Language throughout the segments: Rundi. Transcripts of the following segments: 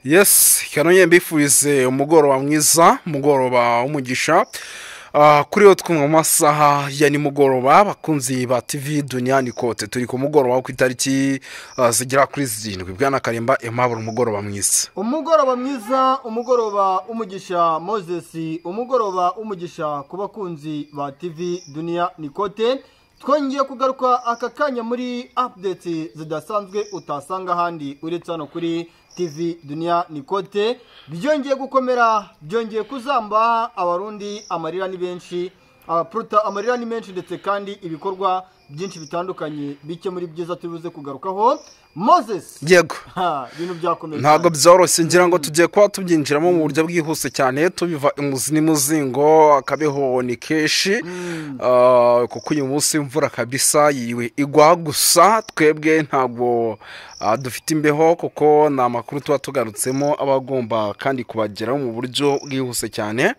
Yes, kanonye mbifurize umugoroba mwiza, umugoroba w'umugisha. Kuri yo twumva mu masaha ya nimugoroba abakunzi ba TV Duniani Kote turi ku mugoroba ku itariki zigera kuri 7. Bwana Karimba Aimable, umugoroba mwiza. Umugoroba mwiza, umugoroba umugisha Moses, umugoroba umugisha ku bakunzi ba TV Duniani Kote. Twongeye kugaruka aka kanya muri updates zidasanzwe utasanga ahandi uretse hano kuri TV Duniani Kote. Byongeye gukomera, byongeye kuzamba, abarundi amarira ni benshi, abaprota amarira ni menshi, ndetse kandi ibikorwa byinshi bitandukanye bike muri byiza tubuze kugarukaho. Moses, yego, ibintu byakomeye ntabwo byoroshye, ngira ngo tugiye kuba tubyinjiramo mu buryo bwihuse cyane, tubiva imuzi n'imuzingo, akabeho ni keshi, kuko uyu munsi imvura kabisa yiwe igwa, gusa twebwe ntabwo dufite imbeho kuko ni amakuru tuba tugarutsemo abagomba kandi kubageraho mu buryo bwihuse cyane.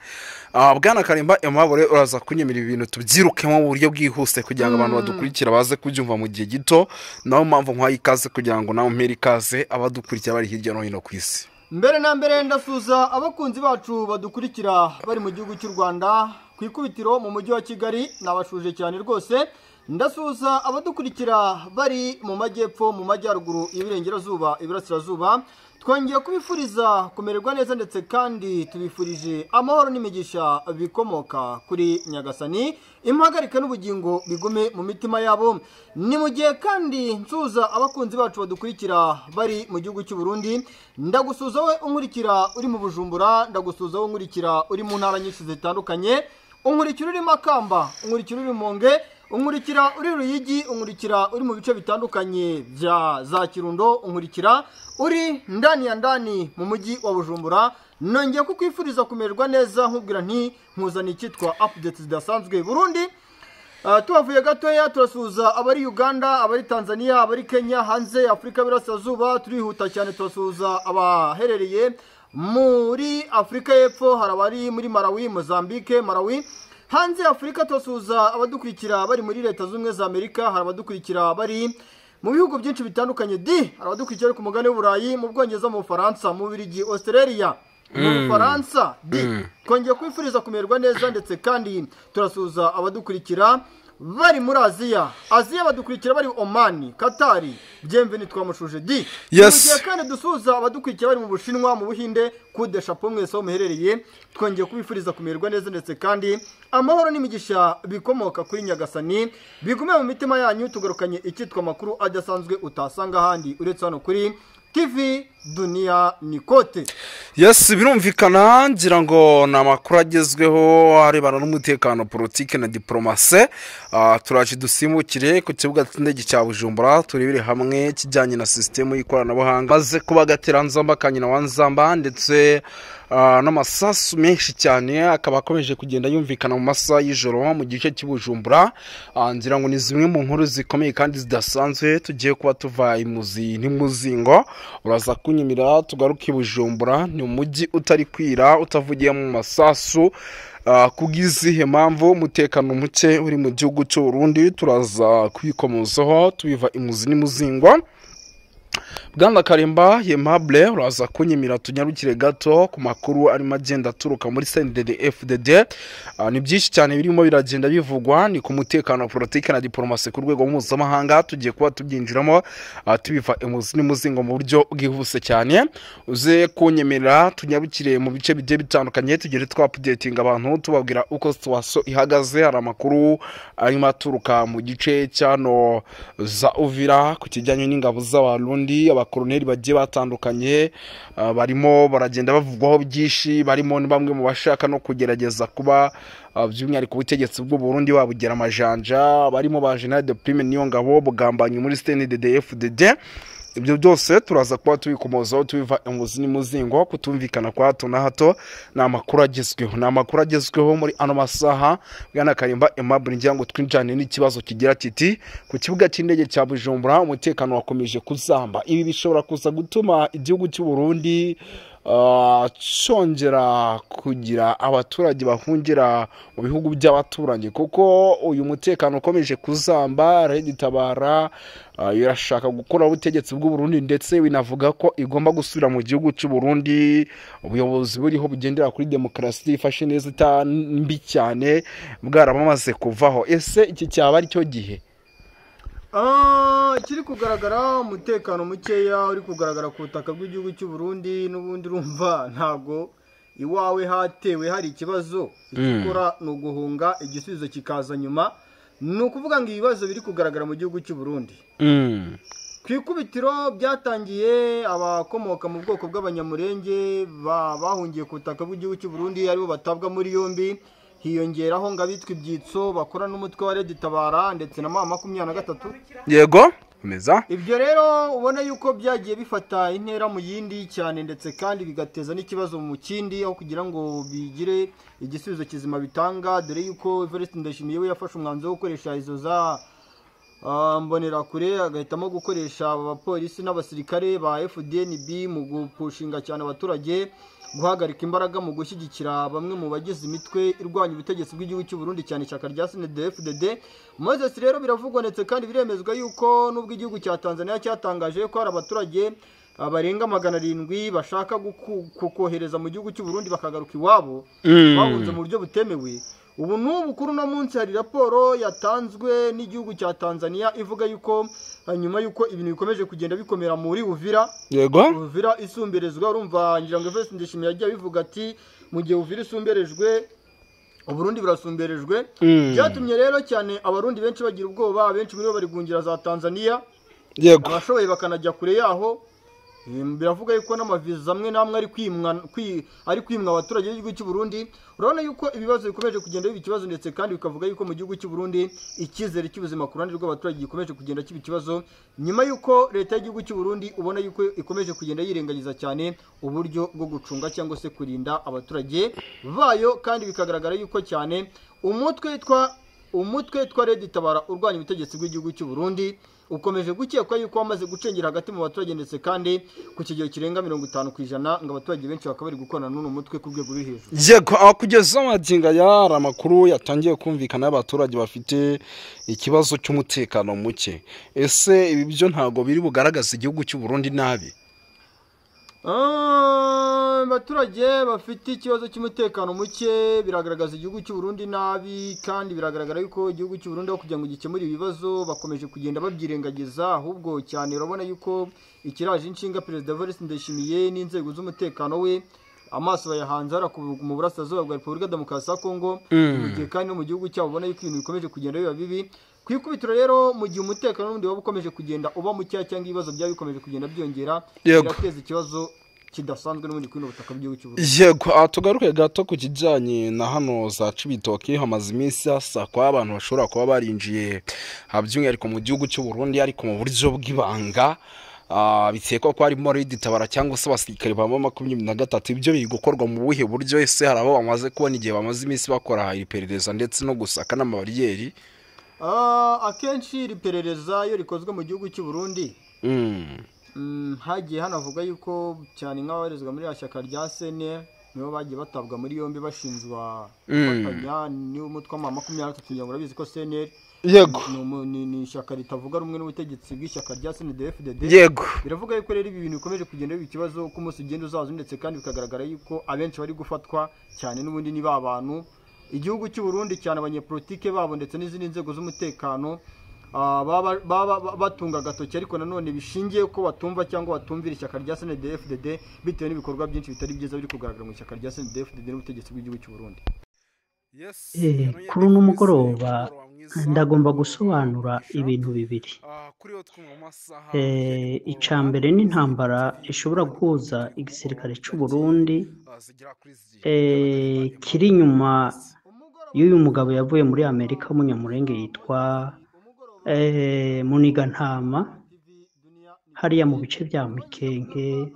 Bwana Karimba Aimable, uraza kunyemera ibintu tubyirukemo mu buryo bwihuse kugira ngo abantu badukurikira baze kubyumva mu gihe gito, naho mpamvu nkwaye ikaze kugira ngo nawe mpere ikaze abadukurikira bari hirya no hino ku isi. Mbere na mbere ndasuza abakunzi bacu badukurikira bari mu gihugu cy'u Rwanda, ku ikubitiro mu mujyi wa Kigali, nabashuje cyane rwose. Ndasuza abadukurikira bari mu majyepfo, mu majyaruguru, iburengerazuba, iburasirazuba. Twongeye kubifuriza kumererwa neza, ndetse kandi tubifurije amahoro n'imigisha bikomoka kuri Nyagasani, impagarika n'ubugingo bigume mu mitima yabo. Ni mu gihe kandi nsuza abakunzi bacu badukurikira bari mu gihugu cy'u Burundi. Ndagusuza we unkurikira uri mu Bujumbura, ndagusuza we unkurikira uri mu ntara nyinshi zitandukanye, unkurikira uri Makamba, unkurikira uri Monge, unkurikira uri Ruyigi, unkurikira uri mu bice bitandukanye bya za Kirundo, unkurikira uri ndani ya ndani mu mujyi wa Bujumbura. Nongeye kukwifuriza kumererwa neza, nkubwira nti nkuzana icyitwa updates zidasanzwe. Burundi tubavuye gatoya, turasuhuza abari Uganda, abari Tanzania, abari Kenya, hanze Afrika y'Iburasirazuba. Turihuta cyane turasuhuza abaherereye muri Afrika y'Epfo, hari abari muri Malawi, Mozambique, Malawi. Hanze Afrika turasuhuza abadukurikira bari muri Leta Zunze za Amerika, hari abadukurikira bari mu bihugu byinshi bitandukanye, hari abadukurikira ku mugabane w'Uburayi, mu Bwongereza, mu Bufaransa, mu Bubiligi, Australia, mu Bufaransa. Twongeye kwifuriza kumererwa neza, ndetse kandi turasuhuza abadukurikira bari muri Aziya. Aziya badukurikira bari Oman, Katari, byemve twamushuje. Yes. Kandi dusuhuza abadukurikira bari mu Bushinwa, mu Buhinde, kudesha po mwese aho muherereye. Twongeye kubifuriza kumererwa neza, ndetse kandi amahoro n'imigisha bikomoka kuri Nyagasani bigume mu mitima yanyu. Tugarukanye icyitwa amakuru adasanzwe utasanga ahandi uretse hano kuri TV Duniani Kote. Yes, birumvikana, ngira ngo ni amakuru agezweho arebana n'umutekano, politike na diplomasi. Turaje dusimukire ku kibuga cy'indege cya Bujumbura, turebere hamwe kijyanye na sisitemu y'ikoranabuhanga maze kuba gateranzamba kanyina wa Nzamba, ndetse n'amasasu menshi cyane akaba akomeje kugenda yumvikana mu masaha y'ijoro mu gice cy'Ibujumbura. Ngira ngo ni zimwe mu nkuru zikomeye kandi zidasanzwe tugiye kuba tuva imuzi n'imuzingo. Uraza kunyimira tugaruke Ibujumbura, ni umujyi utari kwira utavugiye mu masasu. Kubw'izihe mpamvu umutekano muke uri mu gihugu cy'u Burundi turaza kwikomozaho tubiva imuzi n'imuzingo. Bwana Karimba Aimable, uraza kunyimira tunyarukire gato ku makuru arimo agenda aturuka muri CNDD-FDD. Ni byinshi cyane birimo biragenda bivugwa, ni ku mutekano wa politike na diplomasi ku rwego mpuzamahanga. Tugiye kuba tubyinjiramo tubiva imuzi n'imuzingo mu buryo bwihuse cyane. Uze kunyemerera tunyarukire mu bice bigiye bitandukanye, tugere twa updating abantu tubabwira uko situation ihagaze. Hari amakuru arimo aturuka mu gice cyano za Uvira ku kijyanye n'ingabo z'Abarundi, abakoroneri bagiye batandukanye barimo baragenda bavugwaho byinshi, barimo bamwe mu bashaka no kugerageza kuba by'umwihariko ubutegetsi bw'u Burundi wabugera amajanja, barimo ba General de Prime Niyongabo bugambanye muri CNDD-FDD. Ibyo byose turaza kuba tubikomozaho tubiva imuzi n'imuzingo, kutumvikana kwa hato na hato. Ni amakuru agezweho, ni amakuru agezweho muri ano masaha. Bwana Karimba Aimable, ngira ngo twinjane n'ikibazo kigira kiti: ku kibuga cy'indege cya Bujumbura umutekano wakomeje kuzamba. Ibi bishobora kuza gutuma igihugu cy'u Burundi cyongera kugira abaturage bahungira mu bihugu by'abaturanyi, kuko uyu mutekano ukomeje kuzamba. Red Tabara irashaka gukora ubutegetsi bw'u Burundi, ndetse binavuga ko igomba gusubira mu gihugu cy'u Burundi, ubuyobozi buriho bugendera kuri demokarasi ifashe neza mbi cyane bwarabamaze kuvaho. Ese iki cyaba ari cyo gihe? Kiri kugaragara umutekano mukeya uri kugaragara ku butaka bw'igihugu cy'u Burundi. N'ubundi urumva ntago iwawe hatewe hari ikibazo, ikora ni uguhunga, igisubizo kikaza nyuma. Ni ukuvuga ngo ibibazo biri kugaragara mu gihugu cy'u Burundi ku ikubitiro byatangiye abakomoka mu bwoko bw'abanyamurenge bahungiye ku butaka bw'igihugu cy'u Burundi aribo batabwa muri yombi, hiyongeraho ngo abitwa ibyitso bakora n'umutwe wa Red Tabara ndetse na M23. Yego, komeza. Ibyo rero ubona yuko byagiye bifata intera mu yindi cyane, ndetse kandi bigateza n'ikibazo mu kindi, aho kugira ngo bigire igisubizo kizima bitanga, dore yuko Evariste Ndayishimiye we yafashe umwanzuro wo gukoresha izo za mbonerakure, agahitamo gukoresha abapolisi n'abasirikare ba FDNB mu gupushinga cyane abaturage guhagarika imbaraga mu gushyigikira bamwe mu bagize imitwe irwanya ubutegetsi bw'igihugu cy'u Burundi, cyane ishyaka rya CNDD-FDD. Moses rero biravugwa ndetse kandi biremezwa yuko nubwo igihugu cya Tanzania cyatangaje ko hari abaturage barenga 700 bashaka kukohereza mu gihugu cy'u Burundi bakagaruka iwabo bahunze mu buryo butemewe. Ubu n'ubu kuri uno munsi hari raporo yatanzwe n'igihugu cya Tanzania ivuga yuko nyuma yuko ibintu bikomeje kugenda bikomera muri Uvira. Yego, Uvira isumberezwa, urumva ngira ngo Evariste Ndayishimiye yagiye abivuga ati mu gihe Uvira isumberejwe Uburundi burasumberejwe. Byatumye rero cyane abarundi benshi bagira ubwoba, benshi muri bo bari guhungira za Tanzania. Yego, abashoboye bakanajya kure yaho. Biravuga yuko n'amaviza amwe namwe ari kwimwa ari kwimwa abaturage b'igihugu cy'u Burundi. Urabona yuko ibibazo bikomeje kugenda biba ikibazo, ndetse kandi bikavuga yuko mu gihugu cy'u Burundi icyizere cy'ubuzima ku ruhande rw'abaturage gikomeje kugenda kiba ikibazo, nyuma yuko leta y'igihugu cy'u Burundi ubona yuko ikomeje kugenda yirengagiza cyane uburyo bwo gucunga cyangwa se kurinda abaturage bayo. Kandi bikagaragara yuko cyane umutwe witwa Red Tabara urwanya ubutegetsi bw'igihugu cy'u Burundi ukomeje gukekwa yuko wamaze gucengera hagati mu baturage, ndetse kandi ku kigero kirenga 50% ngo abaturage benshi bakaba bari gukorana n'uno mutwe ku rwego ruri hejuru. Yego, kugeza amagingo aya amakuru yatangiye kumvikana y'abaturage bafite ikibazo cy'umutekano muke. Ese ibi byo ntago biri bugaragaza igihugu cy'u Burundi nabi? Abaturage bafite ikibazo cy'umutekano muke biragaragaza igihugu cy'u Burundi nabi, kandi biragaragara yuko igihugu cy'u Burundi aho kugira ngo gikemure ibibazo bakomeje kugenda babyirengagiza. Ahubwo cyane urabona yuko ikiraje inshinga Perezida Evariste Ndayishimiye n'inzego z'umutekano we amaso bayahanze mu burasirazuba bwa Repubulika Demokarasi ya Kongo, mu gihe kandi no mu gihugu cyabo ubona yuko ibintu bikomeje kugenda biba bibi. Ku ikubitiro rero mu gihe umutekano n'undi waba ukomeje kugenda uba mukeya cyangwa ibibazo byaba bikomeje kugenda byongera, birateza ikibazo kidasanzwe n'ubundi kuri ubutaka bw'igihugu cy'u Burundi. Yego, tugaruke gato ku kijyanye na hano za Cibitoke. Hamaze iminsi hasakwa abantu bashobora kuba barinjiye by'umwihariko mu gihugu cy'u Burundi, ariko mu buryo bw'ibanga. Bikekwa ko harimo Red Tabara cyangwa se abasirikare ba M23. Ibyo biri gukorwa mu buhe buryo? Ese hari abo bamaze kubona igihe bamaze iminsi bakora iperereza ndetse no gusaka n'amabariyeri? Akenshi iri perereza iyo rikozwe mu gihugu cy'u Burundi hagiye hanavuga yuko cyane nk'ababarizwa muri shyaka rya CNL nibo bagiye batabwa muri yombi bashinjwa gufatanya n'umutwe wa M23. Ngira ngo urabizi ko CNL Yego ni ishyaka ritavuga rumwe n'ubutegetsi bw'ishyaka rya CNDD-FDD. Yego, biravuga yuko rero ibi bintu bikomeje kugenda biba ikibazo ko umunsi ugenda uzaza, ndetse kandi bikagaragara yuko abenshi bari gufatwa cyane n'ubundi ni ba bantu igihugu cy'u Burundi cyane abanyepolitike babo ndetse n'izindi nzego z'umutekano baba batunga agatoki, ariko nanone bishingiye ko batumva cyangwa batumvira ishyaka rya CNDD-FDD bitewe n'ibikorwa byinshi bitari byiza biri kugaragara mu ishyaka rya CNDD-FDD n'ubutegetsi bw'igihugu cy'u Burundi. Kuri uno mugoroba ndagomba gusobanura ibintu bibiri. Icya mbere ni intambara ishobora guhuza igisirikare cy'u Burundi kiri inyuma y'uyu mugabo yavuye muri Amerika w'umunyamurenge yitwa Munigantama, hariya mu bice bya Mikenke,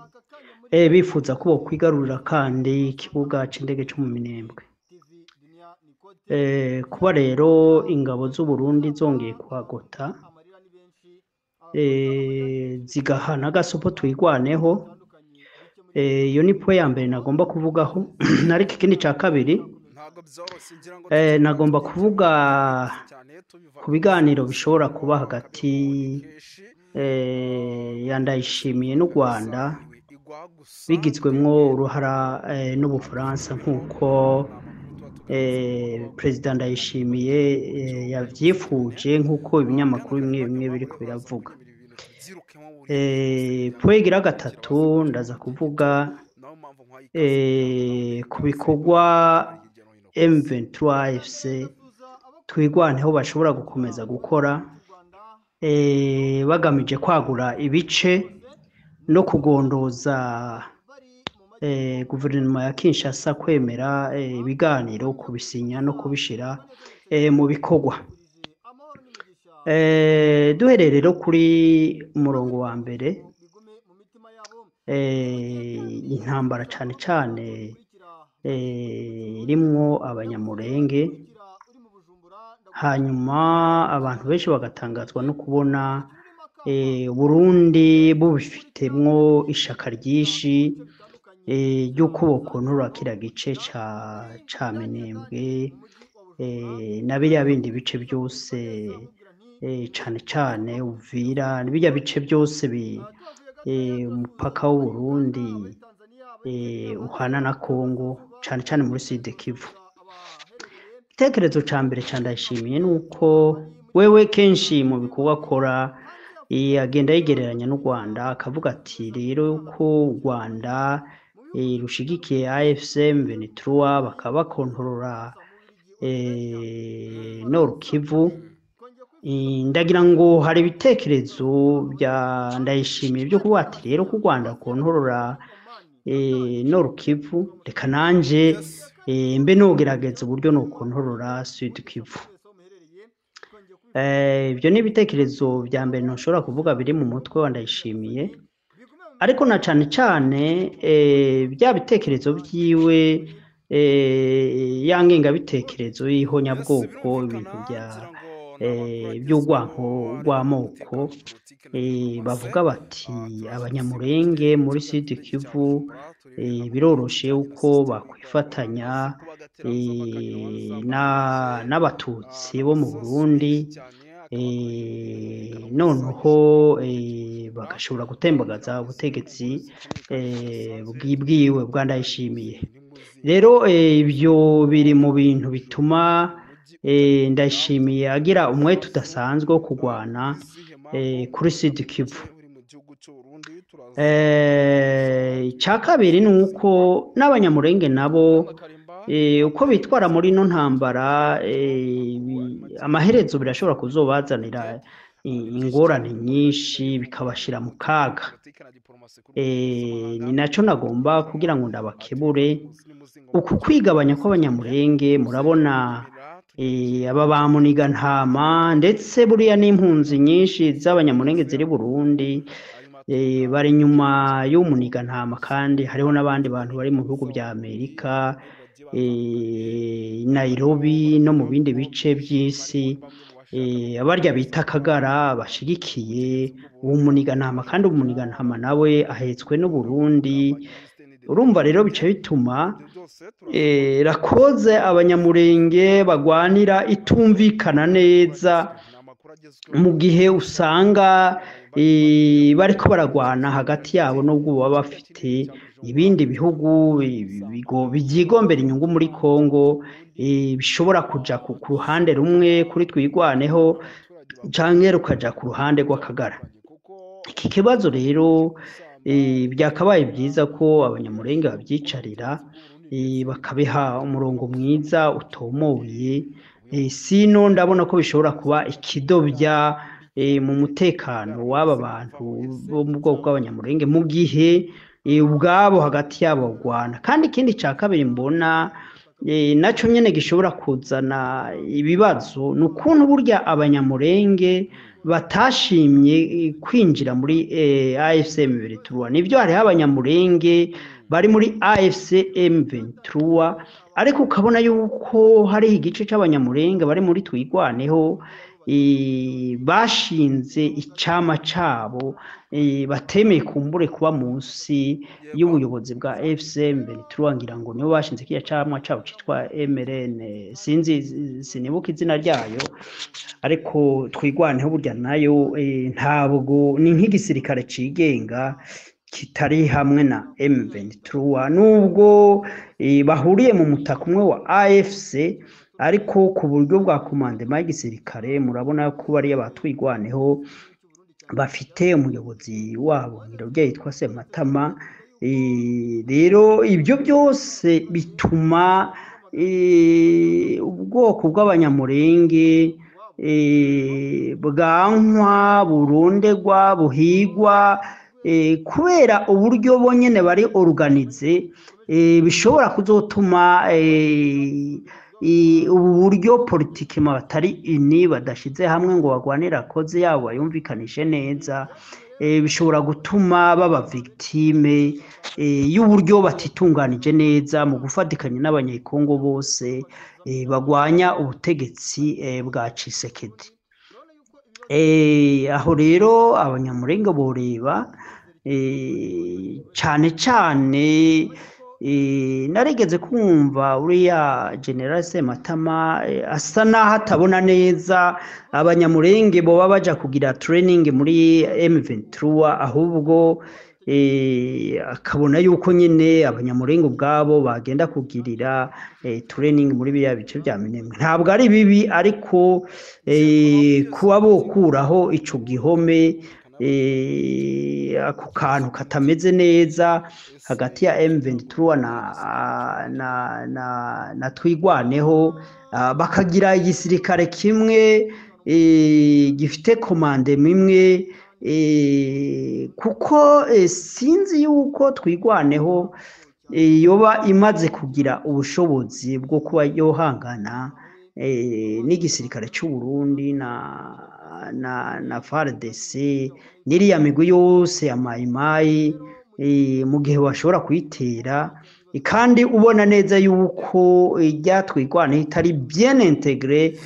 bifuza ko bokwigarurira kandi ikibuga cy'indege cyo mu Minembwe. Kuba rero ingabo z'u Burundi zongeye kuhagota zigahana agasopo twigwaneho, Iyo ni point ya mbere nagomba kuvugaho. Ariko ikindi cya kabiri, nagomba kuvuga ku biganiro bishobora kuba hagati ya Ndayishimiye n'u Rwanda, bigizwemwo uruhara n'Ubufaransa, nk'uko Perezida Ndayishimiye yavyifuje, nk'uko ibinyamakuru bimwe bimwe biriko biravuga. Point igira gatatu, ndaza kuvuga ku bikorwa M23 AFC Twigwaneho bashobora gukomeza gukora, bagamije kwagura ibice no kugondoza guverinoma ya Kinshasa kwemera ibiganiro, kubisinya no kubishira mu bikorwa. Duhereye rero kuri umurongo wa mbere, intambara cane cane irimwo Abanyamurenge, hanyuma abantu benshi bagatangazwa no kubona Burundi bubifitemwo ishaka ryinshi ry'uko bokontorora kiriya gice ca Minembwe na biriya bindi bice byose, cane cane Uvira, birya bice byose umupaka w'Uburundi uhana na Kongo, cane cane muri Sud Kivu. Igitekerezo ca mbere ca Ndayishimiye ni uko wewe kenshi mu bikorwa akora agenda yigereranya n'u Rwanda, akavuga ati rero ko u Rwanda rushigikiye AFC M23 bakaba bakontorora Nord Kivu. Ndagira ngo hari ibitekerezo bya Ndayishimiye byo kuvuga ati rero ko u Rwanda rukontorora Nord Kivu, reka nanje mbe nogerageza uburyo nokontorora Sud Kivu. Ibyo ni ibitekerezo bya mbere ntushobora kuvuga biri mu mutwe wa Ndayishimiye, ariko na cane cane bya bitekerezo vyiwe, ya ngengabitekerezo y'ihonyabwoko, ibintu bya by'urwanko rw'amoko, bavuga bati Abanyamurenge muri Sud Kivu biroroshe uko bakwifatanya n'Abatutsi bo mu Burundi, noneho bagashobora gutembagaza ubutegetsi bwiwe bwa Ndayishimiye. Rero ibyo biri mu bintu bituma Ndayishimiye agira umwete udasanzwe wo kurwana kuri Sud Kivu. Icya kabiri ni uko n'Abanyamurenge nabo uko bitwara muri ino ntambara, amaherezo birashobora kuzobazanira ingorane nyinshi, bikabashira mu kaga. Ni nacyo nagomba kugira ngo ndabakebure uku kwigabanya kw'Abanyamurenge. Murabona aba ba Muniga-ntama, ndetse buriya n'impunzi nyinshi z'Abanyamurenge ziri Burundi bari inyuma y'umuniga-ntama, kandi hariho n'abandi bantu bari mu bihugu bya Amerika, Nairobi no mu bindi bice by'isi, abarya bita Kagara bashigikiye uwo muniga-ntama, kandi umuniga-ntama nawe ahetswe n'Uburundi. Urumva rero bica bituma rakoze Abanyamurenge bagwanira itumvikana neza, mu gihe usanga bariko baragwana hagati yabo, nubwo baba bafite ibindi bihugu byigombera inyungu muri Kongo, bishobora kuja ku ruhande rumwe kuri Twigwaneho canke rukaja ku ruhande rw'Akagara. Iki kibazo rero byakabaye byiza ko Abanyamurenge babyicarira, bakabiha umurongo mwiza utomoye. Sino ndabona ko bishobora kuba ikidobya mu mutekano w'aba bantu bo mu bwoko bw'Abanyamurenge, mu gihe ubwabo hagati yabo bagwana. Kandi ikindi cya kabiri mbona nacyo nyine gishobora kuzana ibibazo, ni ukuntu burya Abanyamurenge batashimye kwinjira muri AFC M23. Nibyo, hariho Abanyamurenge bari muri AFC M23, ariko ukabona yuko hariho igice c'Abanyamurenge bari muri Twigwaneho. bashinze icama cabo, batemeye kumbure kuba munsi y'ubuyobozi bwa FCM Ventura, ngira ngo nibo bashinze kiriya camwa cabo citwa MRN, sinzi, sinibuka izina ryayo, ariko Twigwaneho burya nayo ntabwo ni nk'igisirikare cigenga kitari hamwe na M23, nubwo bahuriye mu mutaka umwe wa AFC, ariko ku buryo bwa commandement y'igisirikare murabona ko bariya batwigwaneho bafite umuyobozi wabo ngira yitwa Sematama. Rero ibyo byose bituma ubwoko bw'Abanyamurenge bwankwa, burondegwa, buhigwa, kubera uburyo bonyene bari organisé, bishobora kuzotuma ubu buryo politiquement batari unis, badashize hamwe ngo bagwanire cause yabo bayumvikanishe neza, bishobora gutuma baba victime y'uburyo batitunganije neza mu gufatikanya n'Abanyekongo bose bagwanya ubutegetsi bwa Tshisekedi. Aho rero Abanyamurenge boreba cane cane. Narigeze kumva uriya General Sematama asa naho atabona neza Abanyamurenge boba baja kugira training muri M23, ahubwo akabona yuko nyine Abanyamurenge ubwabo bagenda kugirira training muri biriya bice bya Minembwe. Ntabwo ari bibi, ariko kuba bokuraho ico gihome, ako kantu katameze neza hagati ya M23 na Twigwaneho, bakagira igisirikare kimwe gifite commandement imwe, kuko sinzi yuko Twigwaneho yoba imaze kugira ubushobozi bwo kuba yohangana n'igisirikare cy'u Burundi na FARDC n'iriya migwi yose ya Mayimayi, mu gihe bashobora kuyitera, kandi ubona neza yuko irya Twigwaneho itari bien intégré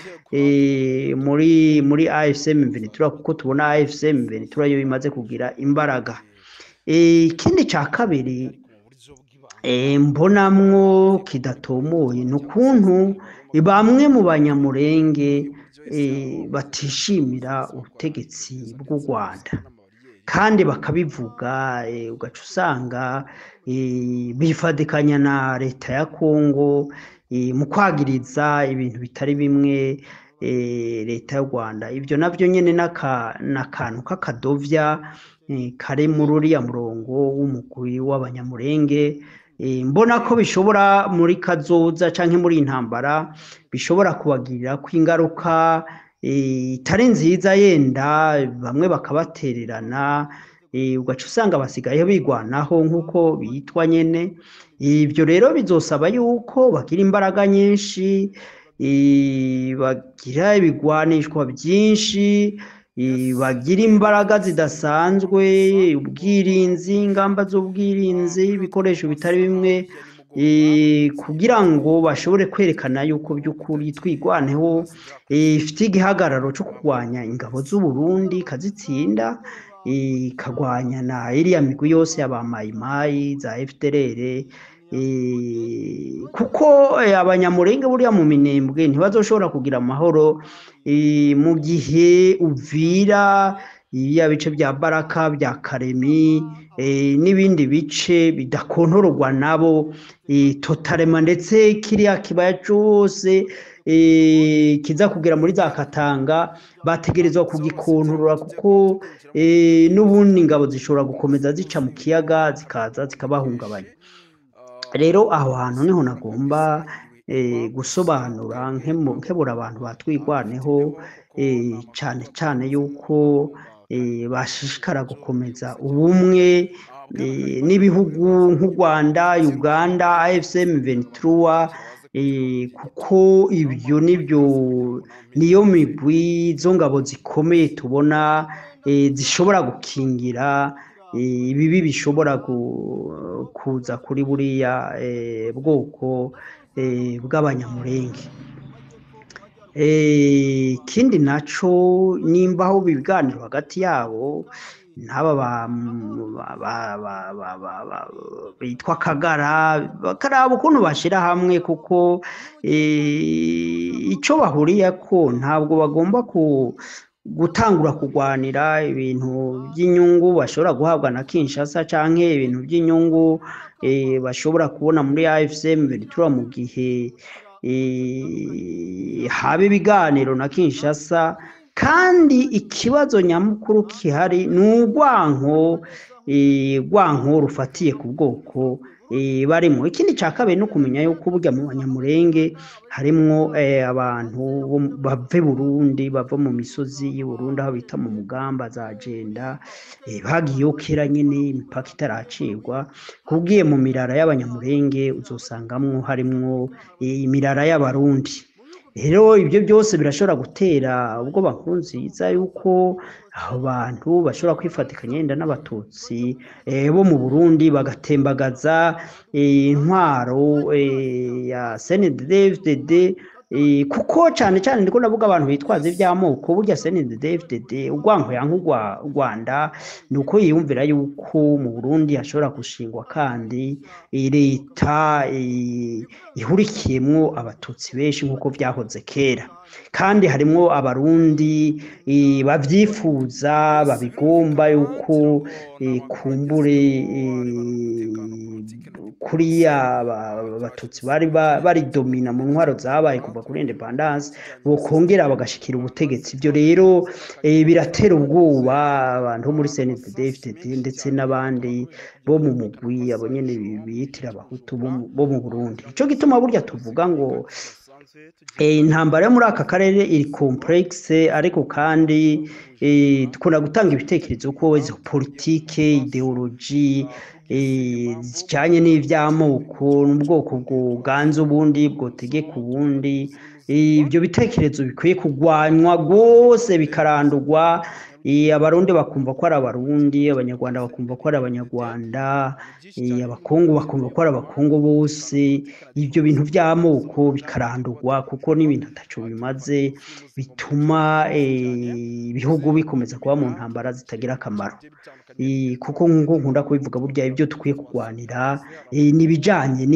muri AFC M23, kuko tubona AFC M23 yo imaze kugira imbaraga. Ikindi cya kabiri mbonamwo kidatomoye ni ukuntu bamwe mu Banyamurenge batishimira ubutegetsi bw'u Rwanda kandi bakabivuga, ugaca usanga bifadikanya na leta ya Kongo mu kwagiriza ibintu bitari bimwe leta y'u Rwanda. Ibyo navyo nyene n'akantu k'akadovya kari muri uriya murongo w'umugwi w'Abanyamurenge. Mbona ko bishobora muri kazoza canke muri iyi ntambara bishobora kubagirira ko ingaruka itari nziza, yenda bamwe bakabatererana, ugaca usanga basigaye bigwanaho nk'uko bitwa nyene. Ibyo rero bizosaba yuko bagira imbaraga nyinshi, bagira ibigwanishwa byinshi, bagira imbaraga zidasanzwe, ubwirinzi, ingamba z'ubwirinzi, ibikoresho bitari bimwe, kugira ngo bashobore kwerekana yuko by'ukuri Twigwaneho ifite igihagararo cyo kurwanya ingabo z'u Burundi ikazitsinda, ikagwanya na iriya migwi yose y'abamayimayi za FDLR, kuko Abanyamurenge buriya mu Minembwe ntibazoshobora kugira amahoro mu gihe Uvira, ya bice bya Baraka, bya Karemi n'ibindi bice bidakontororwa nabo totalement, ndetse kiriya kibaya cose kiza kugera muri za Katanga bategerezwa kugikontorora, kuko n'ubundi ingabo zishobora gukomeza zica mu kiyaga zikaza zikabahungabanya. Rero aho hantu niho nagomba gusobanura nkebura abantu batwigwaneho, cane cane yuko bashishikara gukomeza ubumwe n'ibihugu nk'u Rwanda, Uganda, AFC M23, kuko ibyo nibyo niyo migwi, izo ngabo zikomeye tubona zishobora gukingira ibibi bishobora kuza kuri buriya bwoko bw'Abanyamurenge. Ikindi naco, nimba aho ibiganiro hagati yabo n'aba bitwa Kagara, bakaraba ukuntu bashira hamwe, kuko ico bahuriyeko ntabwo bagomba gutangura kurwanira ibintu by'inyungu bashobora guhabwa na Kinshasa, canke ibintu by'inyungu bashobora kubona muri AFC M23 mu gihe haba ibiganiro na Kinshasa. Kandi ikibazo nyamukuru kihari ni urwanko, urwanko rufatiye ku bwoko barimo. Ikindi cya kabiri ni ukumenya yuko burya mu Banyamurenge harimwo abantu bava i Burundi, bava mu misozi y'i Burundi aho bita mu Mugamba za Jenda, bagiyeyo kera nyine imipaka itaracibwa. Kubwiye mu mirara y'Abanyamurenge uzosangamwo harimwo imirara y'Abarundi. Rero ibyo byose birashobora gutera ubwoba Nkurunziza yuko abo bantu bashobora kwifatikanya yenda n'Abatutsi bo mu Burundi, bagatembagaza intwaro ya CNDD-FDD, kuko cyane cyane ndiko ndavuga abantu bitwaza iby'amoko. Burya CNDD-FDD urwanko yanka Rwanda ni uko yiyumvira yuko mu Burundi hashobora gushingwa kandi leta ihurikiyemwo Abatutsi benshi nk'uko byahoze kera, kandi harimwo Abarundi bavyifuza, babigomba yuko kumbure kuriya Abatutsi bari baridomina mu ntwaro zabaye kuva kuri independance bokongera bagashikira ubutegetsi. Ibyo rero biratera ubwoba abantu bo muri CNDD-FDD ndetse n'abandi bo mu mugwi abo nyene biyitira Abahutu bo mu Burundi. Ico gituma burya tuvuga ngo intambara yo muri aka karere iri complexe, ariko kandi dukunda gutanga ibitekerezo ko izo politike, idéologie zijanye n'ivy'amoko n'ubwoko bwoganza ubundi, bwotegeka ubundi, ibyo bitekerezo bikwiye kurwanywa rwose, bikarandurwa. Abarundi bakumva ko ari Abarundi, Abanyarwanda bakumva ko ari Abanyarwanda, Abakongo bakumva ko ari Abakongo bose. Ibyo bintu by'amoko bikarandurwa, kuko n'ibintu ataco bimaze, bituma ibihugu bikomeza kuba mu ntambara zitagira akamaro. Kuko nk'uko nkunda kubivuga, burya ibyo dukwiye kurwanira ni ibijanye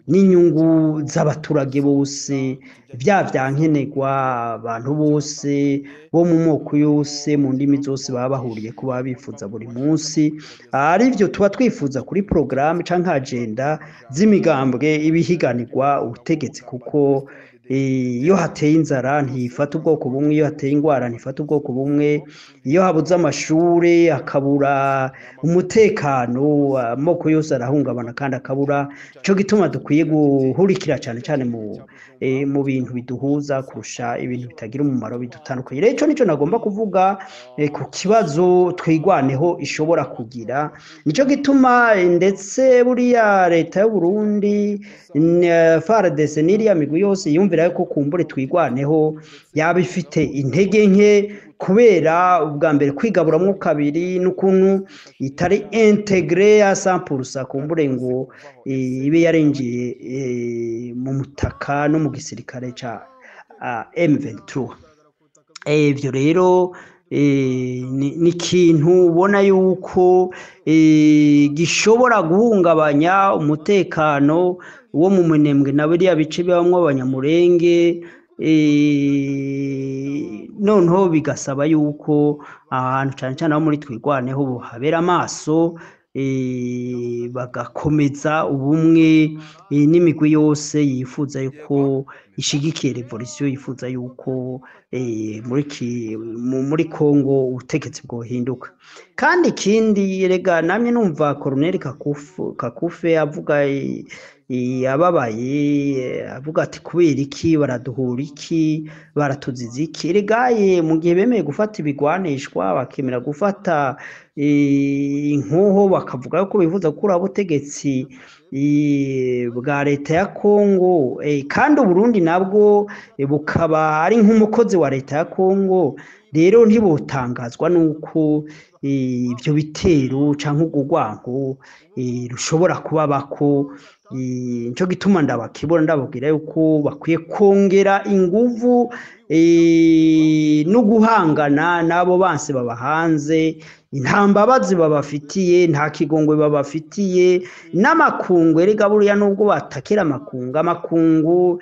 n'inyungu z'abaturage bose, bya vyankenerwa abantu bose bo mu moko yose, mu ndimi zose baba bahuriye ko baba bifuza buri munsi, arivyo tuba twifuza kuri porogaramu canke agenda z'imigambwe ibihiganirwa ubutegetsi. Kuko iyo hateye inzara ntifata ubwoko bumwe, iyo hateye ingwara ntifata ubwoko bumwe, iyo habuze amashure, hakabura umutekano, amoko yose arahungabana kandi akabura. Ico gituma dukwiye guhurikira cane cane mu bintu biduhuza kurusha ibintu bitagira umumaro bidutandukanye. Rero ico nico nagomba kuvuga ku kibazo Twigwaneho ishobora kugira. Nico gituma ndetse buriya leta y'u Burundi, FARDC n'iriya migwi yose yumvira yuko kumbure Twigwaneho yaba ifite intege nke, kubera ubwa mbere kwigaburamwo kabiri n'ukuntu itari intégrée à 100%, kumbure ngo ibe yarinjiye mu mutaka no mu gisirikare ca M23. Ivyo rero ni ikintu ubona yuko gishobora guhungabanya umutekano wo mu Minembwe na biriya bice bibamwo Abanyamurenge. Noneho bigasaba yuko ahantu cane cane aho muri Twigwaneho habera amaso, bagakomeza ubumwe n'imigwi yose yifuza yuko ishigikiye révolution, yifuza yuko muri Congo ubutegetsi bwohinduka. Kandi ikindi rega namye numva Colonel Kakufe avuga ababaye, avuga ati: "Kubera iki baraduhura, iki baratuziza iki?" Regaye mu gihe bemeye gufata ibigwanishwa, bakemera gufata inkoho, bakavuga ko bifuza gukuraho ubutegetsi bwa leta ya Congo, kandi Uburundi nabwo bukaba ari nk'umukozi wa leta ya Congo. Rero ntibotangazwa nuko ivyo bitero canke urwo rwango rushobora kubabako. Nico gituma ndabakebura, ndababwira yuko bakwiye kongera inguvu no guhangana n'abo banse babahanze. Nta mbabazi babafitiye, nta kigongwe babafitiye n'amakungu. Erega buriya nubwo batakira amakungu, amakungu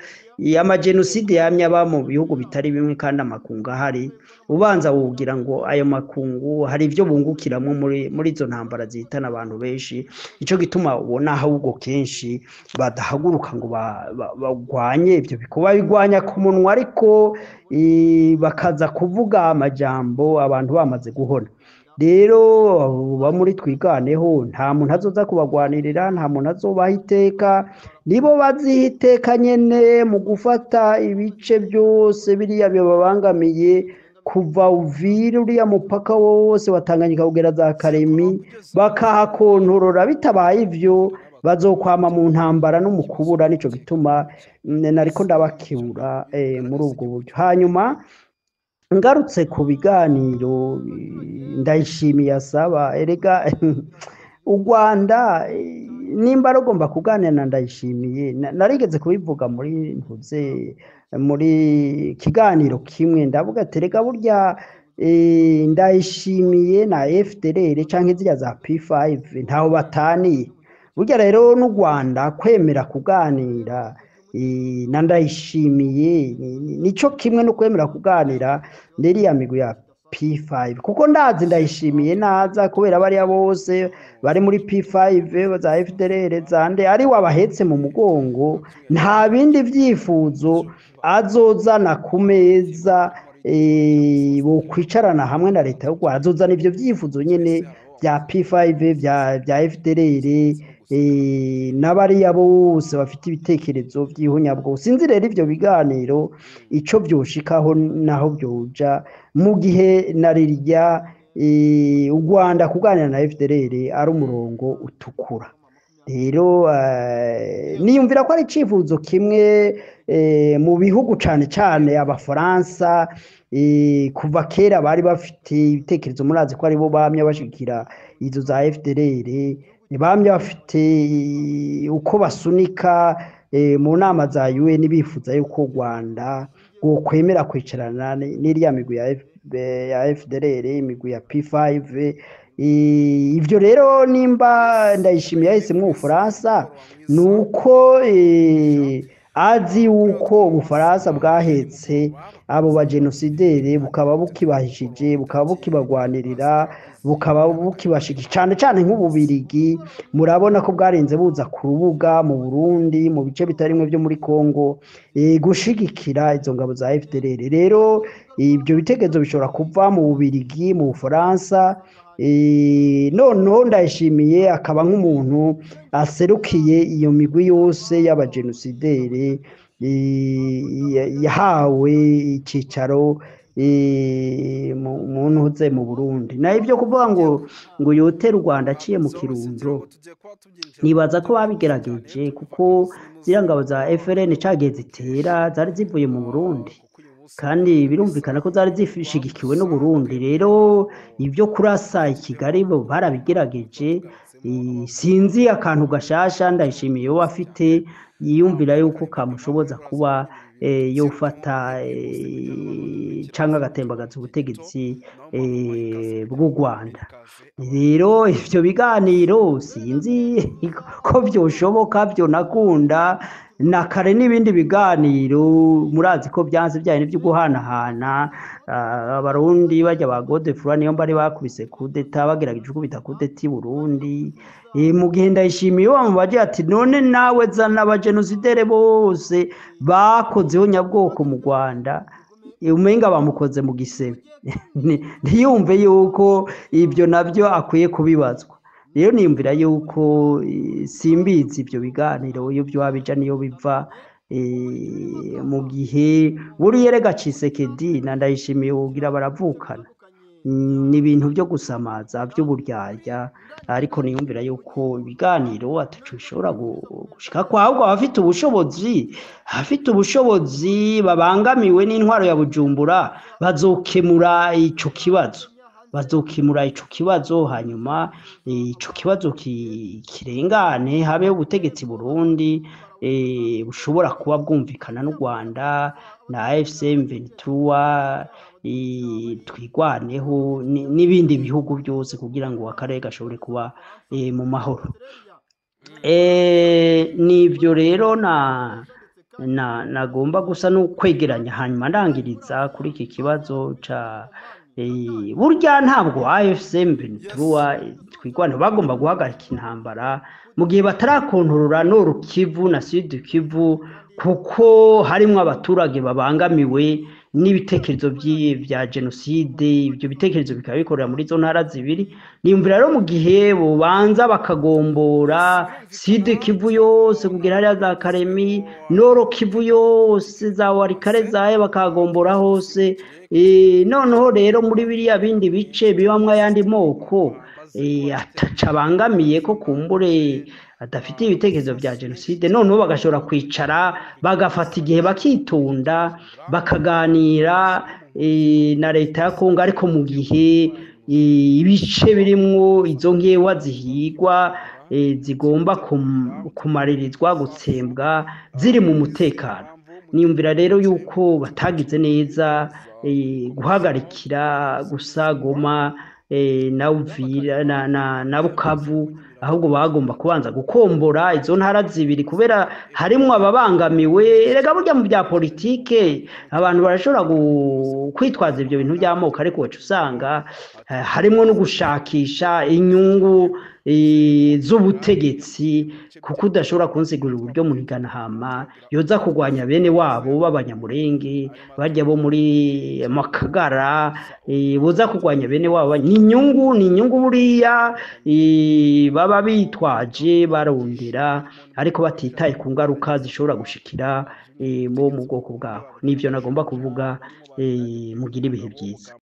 amajenoside yamye aba mu bihugu bitari bimwe, kandi amakungu ahari, ubanza wogira ngo ayo makungu hari ibyo bungukiramo muri izo ntambara zihitana abantu benshi. Nico gituma ubona ahubwo kenshi badahaguruka ngo bagwanye ibyo bikorwa, babigwanya ku munwa, ariko bakaza kuvuga amajambo abantu bamaze guhona. Rero ba muri Twiganeho, nta muntu azoza kubagwanirira, nta muntu azobaha iteka, nibo baziha iteka nyene mu gufata ibice byose biriya bibabangamiye, kuva Uvira uriya mupaka wose wa Tanganyika kugera za Karemi, bakahakontorora. Bitabaye ivyo bazokwama mu ntambara no mu kubura. Nico gituma nariko ndabakebura muri ubwo buryo. Hanyuma ngarutse ku biganiro Ndayishimiye asaba, erega u Rwanda nimba rugomba kuganira na Ndayishimiye, narigeze kubivuga muri ntuze muri kiganiro kimwe, ndavuga ati rega burya Ndayishimiye na FDLR canke ziriya za P5 ntaho bataniye. Burya rero n'u Rwanda kwemera kuganira na Ndayishimiye nico kimwe no kwemera kuganira n'iriya migwi ya P5, kuko ndazi Ndayishimiye naza kubera bariya bose bari muri P5 za FDLR zande ari wabahetse mu mugongo, nta bindi vyifuzo azozana ku meza bokwicarana hamwe na leta y'u Rwanda. Azozana ivyo vyifuzo nyene bya P5 bya FDLR n'abariya bose bafite ibitekerezo vy'ihunyabwoko. Sinzi rero ivyo biganiro ico vyoshikaho naho vyoja, mu gihe na rirya u Rwanda kuganira na FDLR ari umurongo utukura. Rero niyumvira ko ari icifuzo kimwe mu bihugu cane cane Abafaransa kuva kera bari bafite ibitekerezo, murazi ko aribo bamye bashigikira izo za FDLR, bamye bafite uko basunika mu nama za UN bifuza yuko u Rwanda rwokwemera kwicarana n'iriya migwi ya FDLR, imigwi ya P5. Ivyo rero nimba Ndayishimiye yahisemwo Ubufaransa, nuko azi yuko Ubufaransa bwahetse abo bagenosidere, bukaba bukibahishije, bukaba bukibagwanirira, bukaba bukibashigikira, cane cane nk'Ububirigi. Murabona ko bwarinze buza ku rubuga mu Burundi, mu bice bitarimwe vyo muri Kongo, gushigikira izo ngabo za FDLR. Rero ibyo bitekerezo bishobora kuva mu Bubirigi, mu Bufaransa. Noneho Ndayishimiye akaba nk'umuntu aserukiye iyo migwi yose y'abagenosidere yahawe icicaro mu ntuze mu Burundi. Naho ibyo kuvuga ngo yotere u Rwanda aciye mu Kirundo, nibaza ko babigerageje, kuko ziriya ngabo za FLN cagiye zitera zari zivuye mu Burundi, kandi birumvikana ko zari zishigikiwe n'u Burundi. Rero ibyo kurasa i Kigali bo barabigerageje. Sinzi akantu gashasha Ndayishimiye we afite yiyumvira yuko kamushoboza kuba yofata canke agatembagaza ubutegetsi bw'u Rwanda. Rero ivyo biganiro sinzi ko vyoshoboka, vyonakunda na kare n'ibindi biganiro murazi ko byanse byaye n'ibyo guhanahana. Abarundi bajya ba Godefroid niyo bari bakubise kudeta, bagerageje gukubita kudeta i Burundi. Mu gihe Ndayishimiye bamubaje ati none nawe zana abagenosidere bose bakozeho nyabwoko mu Rwanda, umenga bamukoze mu gisebe, ntiyumve yuko ibyo nabyo akwiye kubibazwa. Rero niyumvira yuko simbizi ibyo biganiro iyo byoba bija niyo biva, mu gihe buriya erega Tshisekedi na Ndayishimiye wogira baravukana. Ni ibintu byo gusamaza by'uburyarya, ariko niyumvira yuko ibiganiro ataco bishobora gushika ko, ahubwo abafite ubushobozi babangamiwe n'intwaro ya Bujumbura bazokemura ico kibazo, hanyuma ico kibazo kirengane, habeho ubutegetsi Burundi bushobora kuba bwumvikana n'u Rwanda na AFC M23, Twirwaneho n'ibindi bihugu byose kugira ngo akarere gashobore kuba mu mahoro. Nivyo rero na nagomba gusa no kwegeranya, hanyuma ndangiriza kuri iki kibazo ca burya ntabwo AFC M23, Twirwaneho bagomba guhagarika intambara mu gihe batarakontorora Nord Kivu na Sud Kivu, kuko harimwo abaturage babangamiwe n'ibitekerezo vya jenoside. Ibyo bitekerezo bikaba bikorera muri izo ntara zibiri. Niyumvira rero mu gihe bobanza bakagombora Sud Kivu yose kugera hariya za Karemi, Nord Kivu yose, za Walikale, zahe bakagombora hose, noneho rero muri biriya bindi bice bibamwo ayandi moko ataca abangamiye, ko kumbure adafite ibitekerezo vya jenoside, noneho bagashobora kwicara bagafata igihe bakitunda bakaganira na leta ya Kongo, ariko mu gihe ibice birimwo izo nkewa zihigwa, zigomba kumaririzwa gutsembwa, ziri mu mutekano. Niyumvira rero yuko batagize neza guhagarikira gusa Goma na Uvira na Bukavu, ahubwo bagomba kubanza gukombora izo ntara zibiri kubera harimwo ababangamiwe. Erega burya mu bya politike abantu barashobora kwitwaza ibyo bintu by'amoko, ariko waca usanga harimwo no gushakisha inyungu z'ubutegetsi, kuko udashobora kunsigurira uburyo Muniganahama yoza kurwanya bene wabo b'Abanyamurenge bajya bo muri Makagara, boza kurwanya bene wabo. Ni inyungu buriya baba bitwaje barondera, ariko batitaye ku ngaruka zishobora gushikira bo mu bwoko bwabo. Nivyo nagomba kuvuga. Mugira ibihe byiza.